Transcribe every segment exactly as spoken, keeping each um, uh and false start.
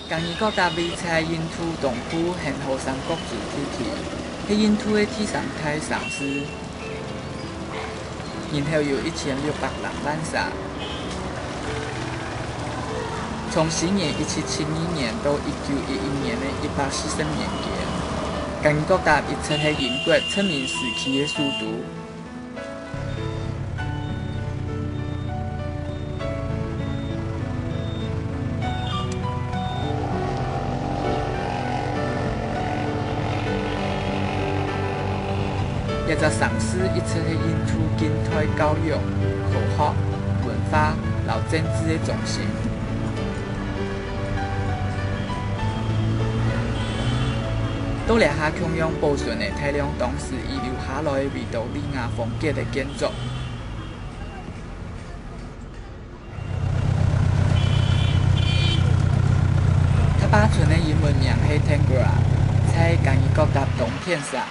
Kangikokthab位在印度東部恒河三角洲地區，係印度个第三大城市，人口有一千六百零萬儕。從西元一七七二年到一九一一年个一百四十年間，Kangikokthab一直係英國殖民時期个首都。 這隻城市一直係印度近代教育、科學、文化摎政治个中心。到這下共樣保存了大量當時遺留下來个維多利亞風格个建築。 塔壩村个英文名係Thanggura，在Kangikokthab東片上，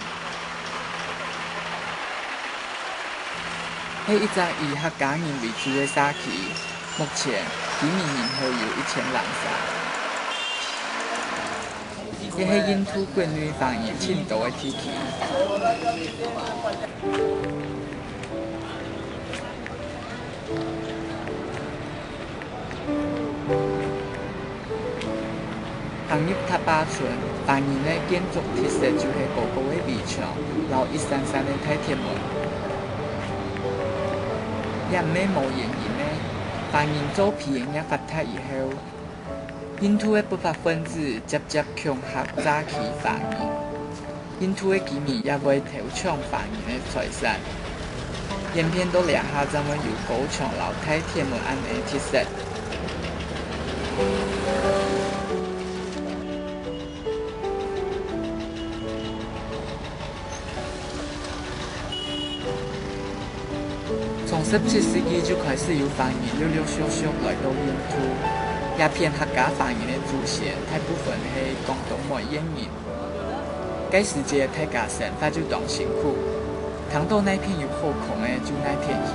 係一隻以客家人為主个社區。目前，居民人口有一千零儕。這係印度國內華人盡多个地區。 行入塔壩村，華人个建築特色就係高高个圍牆，摎一扇扇个大鐵門。也毋係無原因个，華人做皮个業發達以後，印度个不法分子輒輒恐嚇詐欺華人。 印度个居民也會偷搶華人个財產，演變到這下正會有高牆摎大鐵門恁呢个特色。從十七世紀就開始有華人陸陸續續來到印度，這片客家華人个祖先大部分係廣東梅縣人。 該時節大家生活就當辛苦，聽到哪片有好空个就哪片去。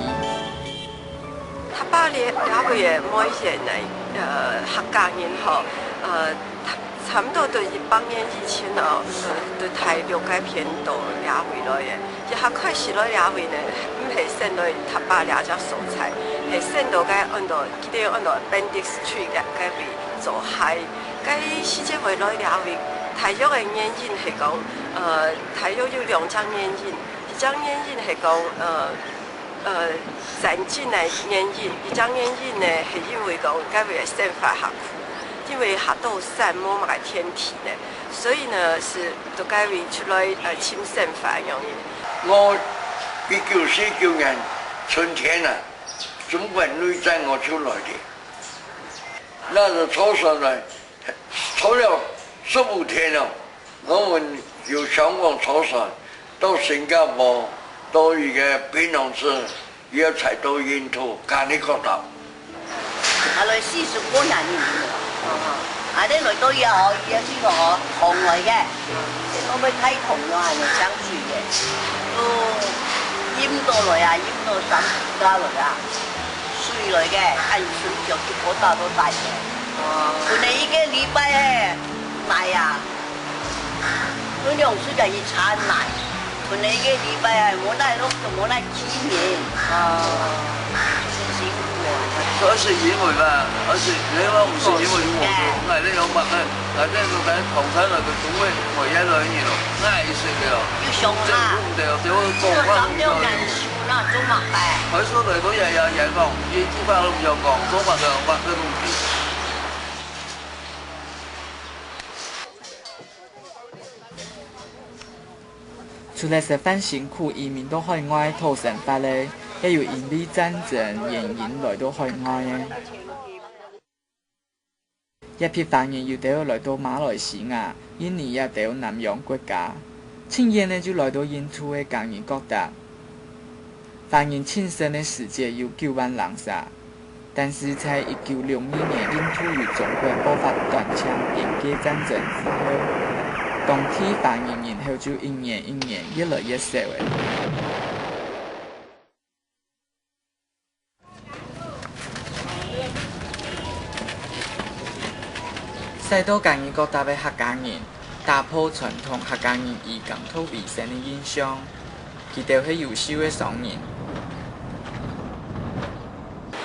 塔壩這，這位个梅縣呢，呃，客家人吼，呃，差，差毋多對一百年以前哦，呃，對大陸該片到這位來个。這下開始來這位呢，毋係先來塔壩這隻所在，係先到該安到，佢等安到Appendix Tree該，該位做溪。 該時節會來這位，大約个原因係講，呃，大約有兩隻原因。一隻原因係講，呃，呃，戰爭个原因；一隻原因呢，係因為講該位个生活較苦，因為較多山，無麼个田地呢，所以呢，係到該位出來，呃，尋生活个原因。我一九四九年春天啊，中國內戰我就來了。 那時坐船來，坐了十五天了，我們由香港坐船到新加坡，到一個檳城市，又再到印度，Kangikokthab。啊，來四十過年了，啊，你來到以後，也係講哦，糖來个，這都會太糖了，還能降水个，都飲到來啊，飲到三四家來啊。 水來个，恁水就一波打到大个。哦。分了一個禮拜嘿，泥啊，分兩次个一餐泥，分了一個禮拜啊，無泥落，無泥起面。哦。真辛苦哦。所以係因為嘛，而且你話毋係因為有無，哎。𠊎這樣嘛，哎，𠊎這樣講，唐山來个都會，會也來个咯，𠊎意思个咯。又凶啊。政府毋對哦，對我講話毋對哦。 那做麼个？還說來到爺爺爺講，佢一般都毋曉講，做麼个畫个東西？除了食飯辛苦移民到海外討生活个，也有因為戰爭原因來到海外个。 這批華人有兜來到馬來西亞、印尼這兜南洋國家，盡遠个就來到印度个Kangikokthab。華人盡盛个時節有九萬零儕，但是在一九六二年印度與中國爆發斷槍邊界戰爭之後，當地華人人口就一年一年越來越少了。再到嘉義各搭个客家人，打破傳統客家人以耕讀為生个印象，佢兜係優秀个商人。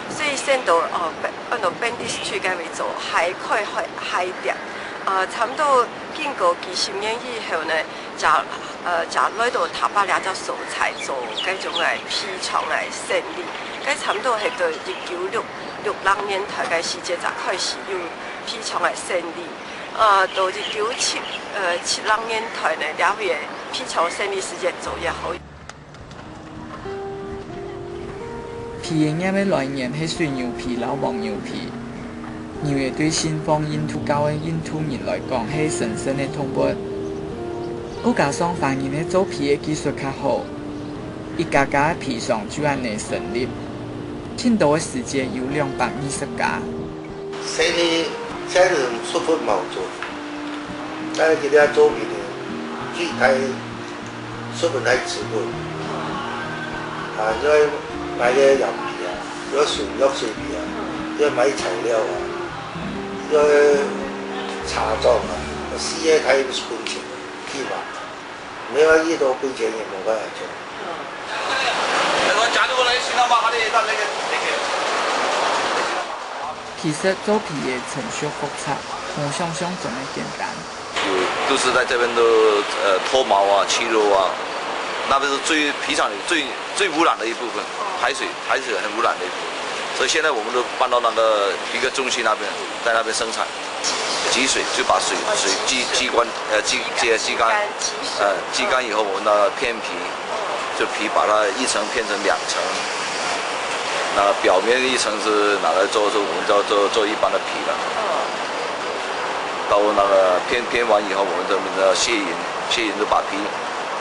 所以先到哦，本，本到本地區該位做海開海，海店，啊，差不多經過幾十年以後呢， 這，呃，這來到塔巴這隻所在做該種个皮廠个生理，該差不多係到一九六，六零年代个時節才開始有皮廠个生理。啊，到一九七，呃，七零年代呢，這位个皮廠生理時節做也好。 皮个業个來源係水牛皮摎黃牛皮。牛仔對信奉印度教个印度人來講係神聖个動物。再加上華人个做皮个技術較好，一家家个皮商就恁呢成立。盡多个時節有兩百二十家。 生理，生理十分無做，但係佢兜做皮呢，最大十分係資本。啊，因為買个羊皮啊，要水，要水皮啊，要買材料啊，要茶莊啊，四个大本錢，起碼。 你要遇到本錢也無辦法做。其實做皮个程序複雜，無想像中个簡單。有，都是在這邊都，呃，脫毛啊、去肉啊，那邊是最，皮廠裡最，最污染的一部分，排水，排水很污染的一部分。所以現在我們都搬到那個一個中心那邊，在那邊生產。 集水，就把水，水擠，擠乾，呃，擠，擠，擠乾，呃，擠乾以後，我們那片皮，就皮把它一層片成兩層，那表面一層是拿來做，做，我們叫做，做一般的皮了。到那個片，片完以後，我們這邊的卸勻，卸勻就把皮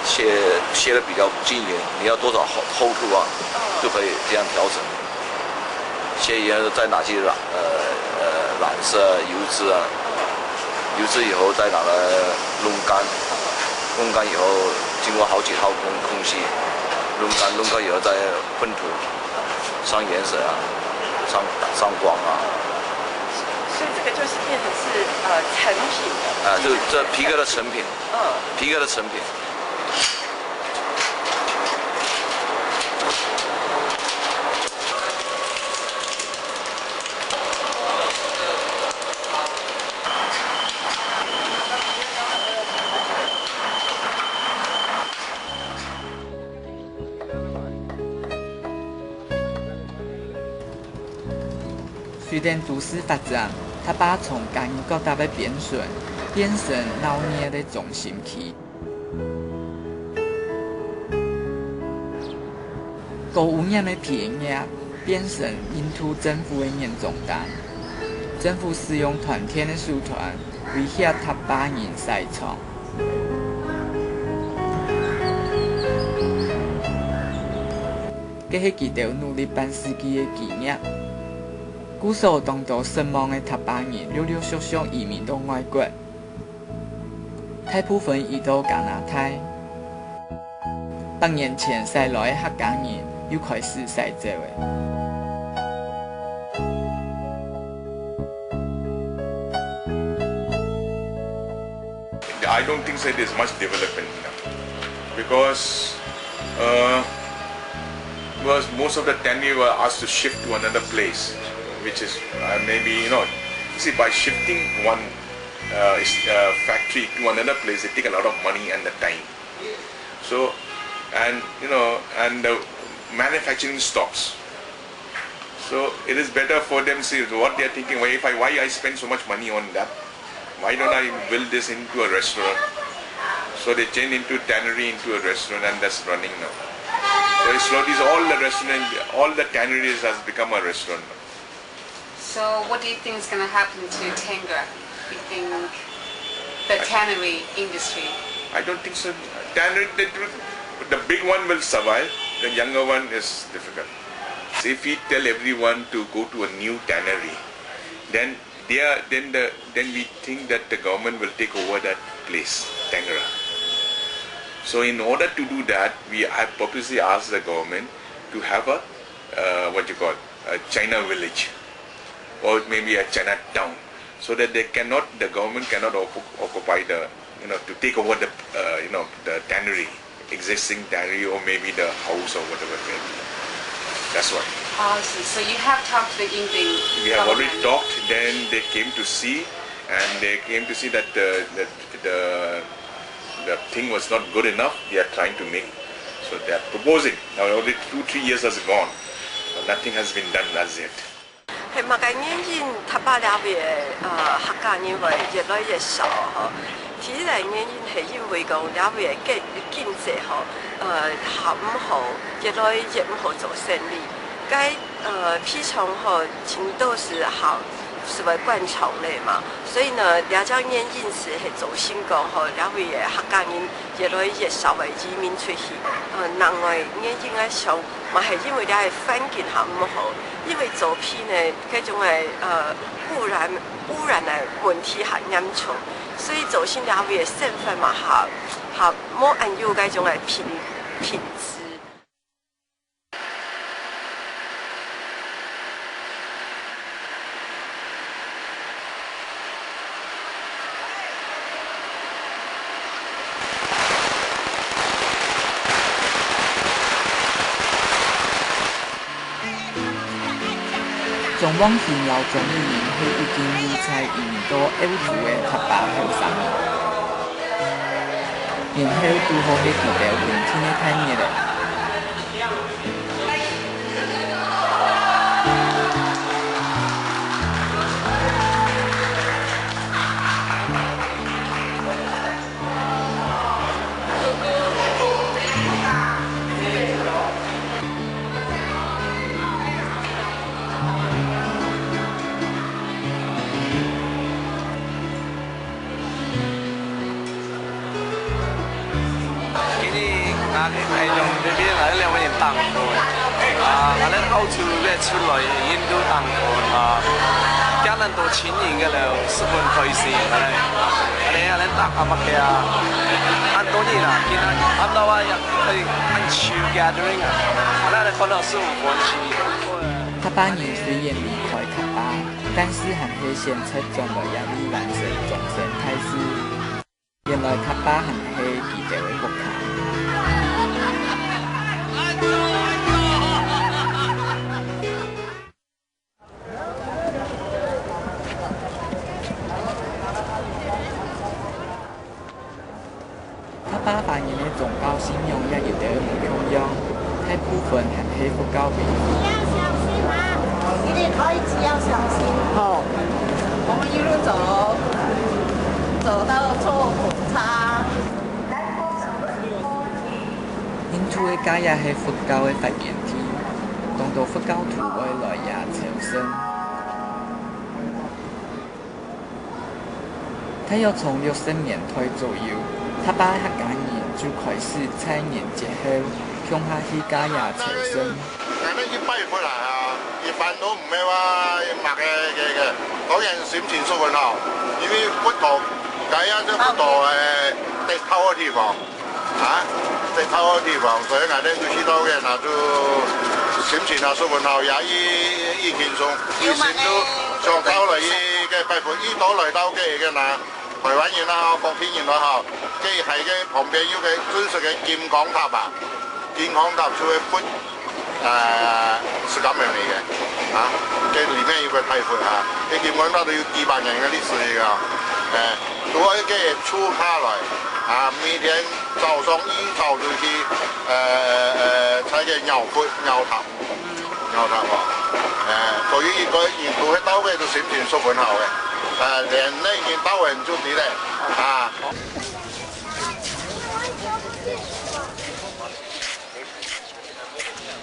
卸，卸得比較均勻，你要多少厚，厚度啊，就可以這樣調整。 卸完再拿去染，呃，呃，染色啊、油脂啊，油脂以後再拿來烘乾，烘乾以後經過好幾道工，工序，烘乾，烘乾以後再噴塗，上顏色啊，上，上光啊。所以這個就是變成是，呃，成品了。啊，就這皮革的成品，嗯。皮革的成品。 隨等都市發展，塔巴從嘉義角搭个邊脣，變成鬧熱个中心區。高污染个皮業變成印度政府个眼中釘，政府使用斷電个手段威脅塔巴人徙床。這係佢兜努力半世紀个基業。故所當多失望个塔巴人陸陸續續移民到外國。 大部分移到加拿大。百年前徙來个客家人又開始徙走了。I don't think so it is much development now. Because, uh, because most of the tannery were asked to shift to another place, which is, uh, maybe, you know, see, by shifting one, uh, is, uh, factory to another place, they take a lot of money and the time. So, and, you know, and the manufacturing stops. So it is better for them, see, what they are thinking, why, if I, why I spend so much money on that? Why don't I build this into a restaurant? So they change into tannery, into a restaurant, and that's running now. So it's slowly, all the restaurant, all the tanneries has become a restaurant. So what do you think is gonna happen to Tangra? You think the tannery industry? I don't think so. Tannery, the, the big one will survive. The younger one is difficult. So if we tell everyone to go to a new tannery, then they are, then the, then we think that the government will take over that place, Tangra. So in order to do that, we, I purposely asked the government to have a, uh, what you call, a China village, or maybe a Chinatown. so that they cannot, the government cannot occup- occupy the, you know, to take over the, uh, you know, the tannery, existing tannery, or maybe the house or whatever it may be. That's why. Oh, I see. So you have talked to the Yingding We have already government. Talked. Then they came to see, and they came to see that the the the, the thing was not good enough. They are trying to make, so they are proposing. Now already two three years has gone, but nothing has been done as yet. 係麼个原因，塔巴這位个，呃，客家人會越來越少吼？第一个原因係因為講這位个經，經濟吼，呃，較毋好，越來越毋好做生理。該，呃，譬像吼，盡多係好，係會觀光類嘛。所以呢，這種原因係，係造成講吼，這位个客家人越來越少个移民出去。呃，另外原因个想 嘛係因為這个環境較毋好，因為早期呢，該種个，呃，污染，污染个問題較嚴重，所以造成這位个生活嘛較，較無恁有該種个品，品質。 莊旺興摎莊美英係已經有在印度歐洲个客家後生人，然後堵好係佢兜穩定个待遇咧。 今日𠊎个朋友這片𠊎兩個人打工，啊，𠊎等澳洲个出來印度打工啊，加拿大請人个了，十分開心，恁呢，恁呢，恁呢打啊，麼个啊，恁多人啊，今日恁多啊，也可以恁chill gathering啊，恁呢看到十分歡喜。客家人雖然離開客家，但是還係選擇轉來這位完成終身大事。 原來客家還係佢兜个國家。 客家華人个宗教信仰也有兜毋共樣，大部分還係佛教為主。要小心啊！一定可以只要小心。好。我們一路走，走到坐火車。印度个Gaya係佛教个發源地，當多佛教徒會來這朝聖。 大約從六十年代左右，客家客家人就開始在年節後共下去Gaya朝聖。𠊎兜去拜佛啊，一般都毋會話麼个个个，當然心情十分好，因為佛陀，Gaya就佛陀个得道个地方。 啊，在頭个地方，所以𠊎兜就去到該，那就心情啊，十分好，也異，異輕鬆，一心就想到來去該拜佛，一到來到該个那，台灣人也好，國際人也好，該還該旁邊有個真實个金剛塔吧，金剛塔就係佛 呃，釋迦牟尼个，啊，這裡面有個大佛啊，這金剛塔都有幾百年个歷史个啊，哎，都愛該樹下來，啊，每天早上一早就去，呃，呃，在該舀佛，舀塔，舀塔哦，哎，所以一個人都會到該就心情十分好个，呃，連那人到人就知咧，啊。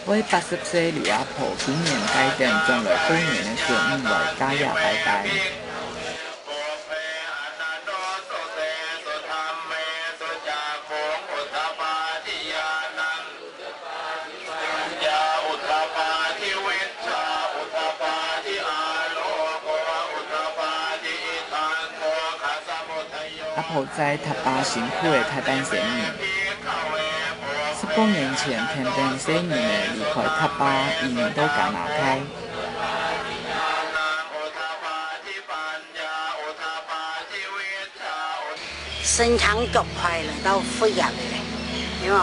位八十歲劉阿婆今年帶等轉來過年个孫女來Gaya拜拜。 阿婆在塔巴辛苦个大半生年，十多年前跈等細人仔離開塔巴，移民到加拿大。身強腳快來到會合个，對無？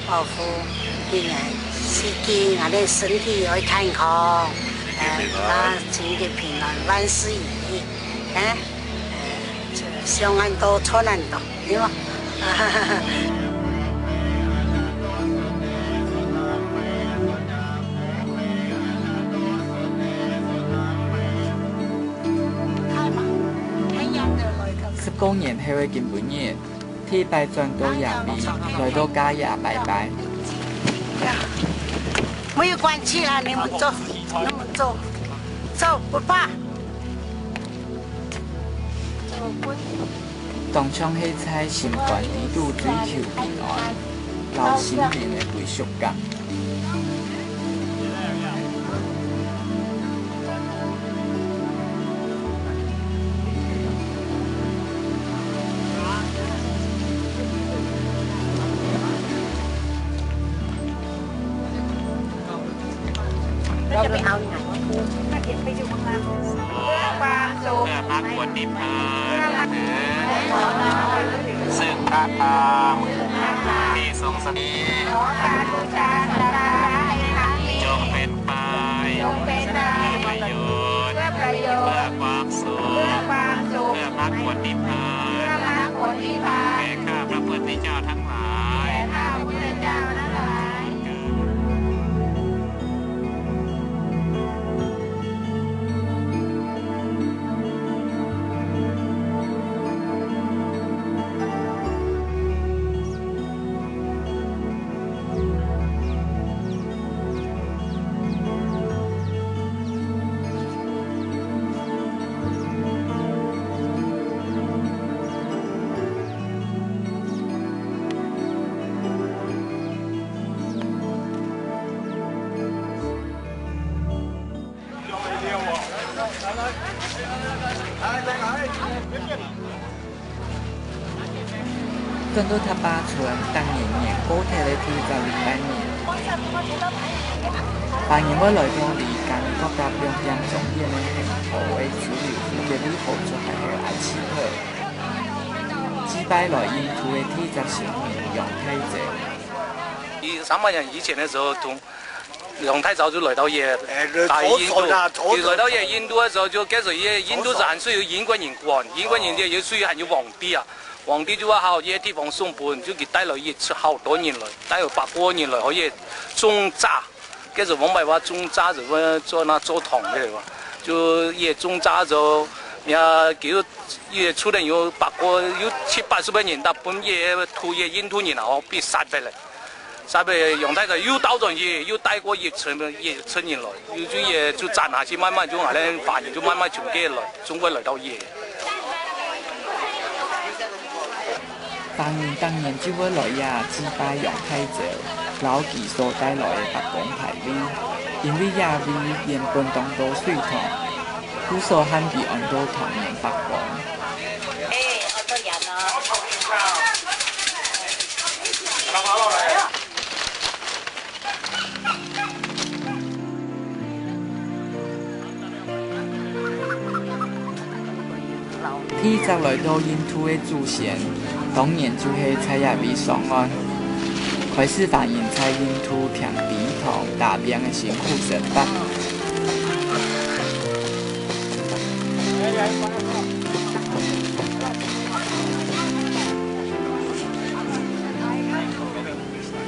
保護今年四季，𠊎等身體愛健康，呃，啊，情節平安，萬事如意，哎，呃，想恁多，賺恁多，對無？十過年後个今晡日，第一擺轉到這位，來到家爺拜拜。沒有關係啦，你們坐，你們坐，坐，不怕。當像係在心肝底肚追求平安，摎心靈个歸屬感。 เพื่อความสุข เพื่อพระควรนิพพาน เพื่อพระควรนิพพาน ซึ่งพระธรรม ที่ทรงสถิต จงเป็นไป เพื่อประโยชน์ เพื่อประโยชน์ เพื่อความสุข เพื่อความสุข เพื่อพระควรนิพพาน เพื่อพระควรนิพพาน แก่ข้าพระพุทธเจ้าทั้งหลาย แก่ข้าพระพุทธเจ้าทั้งหลาย 轉到塔巴村，逐年年過忒个第一隻禮拜日，華人會來到離家己各搭兩點鐘遠个興頭个主流區个利河出海口阿奇特，祭拜來印度个第一隻神明楊太祖。以三百年以前的時候，從 楊太祖就來到這，哎，打印度。坐船啊，坐船。佢來到這印度个時候，就該時候這印度係還係由英國人管，英國人這有屬於還有皇帝啊，皇帝就話好，這地方送分，就佢帶來一次好多人來，帶有百過人來，好這種茶，該時候黃白話種茶就會做那做糖个嘛，就這種茶就，呀，佢就這出來有百過，有七八十个人，大部分這土這印度人啊，吼，被殺忒了。 煞尾楊太祖又倒轉去，又帶過一陣，一陣人來，又就也就轉下去，慢慢就𠊎等華人就慢慢從該來，中國來到這。華人逐年就會來這祭拜楊太祖，摎佢所帶來个伯公牌位，因為這位原本當多水塘，故所還被安到唐人伯公。 第一隻來到印度个祖先，當然就係在這位上岸，開始華人在印度田地堂打拚个辛苦生活。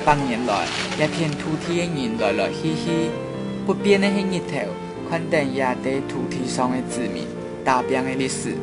百年來，這片土地个人來來去去，不變个係日頭，看等這塊土地上个子民打拚个歷史。